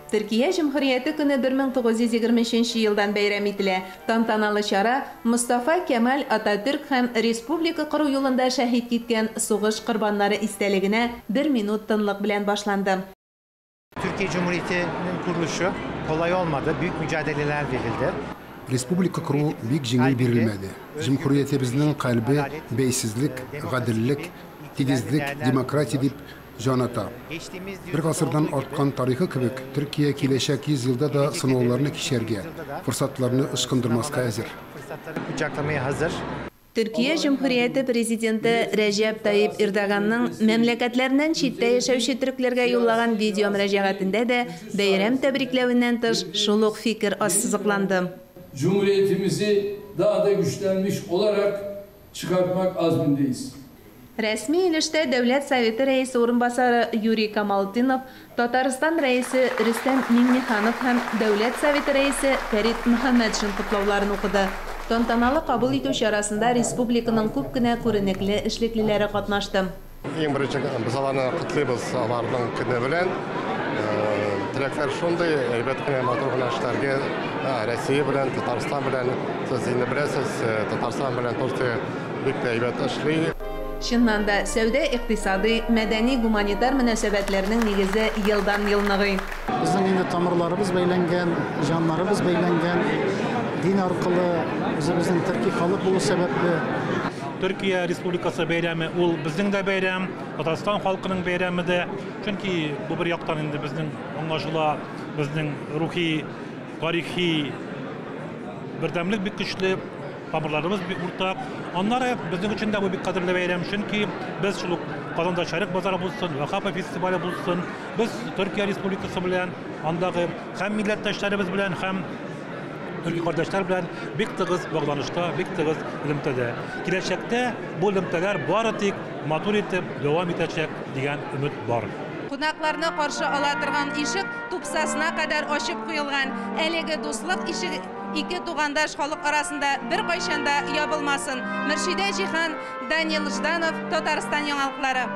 Төркия Җөмһүрияте көне 1923 елдан бәйрәм ителә. Тантаналы чара Мостафа Кемаль Ататүрк һәм республика кору юлында шәһит киткән сугыш корбаннары истәлегенә бер минут тынлык белән башланды. Türkiye Cumhuriyeti'nin kuruluşu kolay olmadı. Büyük mücadeleler verildi. Республика кору бик җиңел бирелмәде. Җөмһүриятебезнең кальбе бәйсезлек, гаделлек, тигезлек, демократия дип җан ата. Бер гасырдан арткан тарихы кебек, Төркия киләчәк 100 елда да сынауларны кичәргә, форсатларны ычкындырмаска әзер. Fırsatları kucaklamaya hazır. Төркия Җөмһүрияте президенты Рәҗәп Тайип Эрдоганның мәмләкәтләреннән читтә яшәүче төрекләргә юллаган видео мөрәҗәгатендә дә бәйрәм тәбрикләвеннән тыш шул ук фикер ассызыкланды. Cumhuriyetimizi daha da güçlenmiş olarak çıkartmak azmindeyiz. Рәсми өлештә Дәүләт Советы рәисе урынбасары Юрий Камалтынов, Татарстан рәисе Рөстәм Миңнеханов һәм Дәүләт Советы рәисе Фәрит Мөхәммәтшин котлауларын укыды. Тантаналы кабул итү чарасында республиканың күп кенә күренекле эшлеклеләре катнашты. Иң беренче без аларны котлыйбыз аларның көне белән. Теләкләр шундый, әйбәт кенә, матур гына эшләргә Россия белән, Татарстан белән, сез инде беләсез, Татарстан белән Турция бик тә әйбәт эшли. Чыннан да, сәүдә, икътисадый, мәдәни, гуманитар мөнәсәбәтләрнең нигезе елдан-ел ныгый. Безнең инде тамырларыбыз бәйләнгән, җаннарыбыз бәйләнгән, дин аркылы үзебезнең төрки халык булу сәбәпле. Төркия Республикасы бәйрәме ул безнең дә бәйрәм, Татарстан халкының бәйрәме дә. Чөнки бу бер яктан инде безнең аңлашыла, безнең рухи, тарихи бердәмлек бик көчле, тамырларыбыз бик уртак. Аннары безнең өчен дә бу бик кадерле бәйрәм, чөнки без шул ук Казанда Шәрык базары булсын, Вахапа фестивале булсын, без Төркия Республикасы белән, андагы һәм милләттәшләребез белән, һәм төрки кардәшләр белән бик тыгыз багланышта, бик тыгыз элемтәдә. Киләчәктә бу элемтәләр бары тик матур итеп дәвам итәчәк дигән өмет бар. Кунакларны каршы ала торган ишек тупсасына кадәр ачып куелган. Әлеге дуслык ишеге ике тугандаш халык арасында бер кайчан да ябылмасын. Мөршидә Җиһан, Данил Жданов, Татарстан яңалыклары.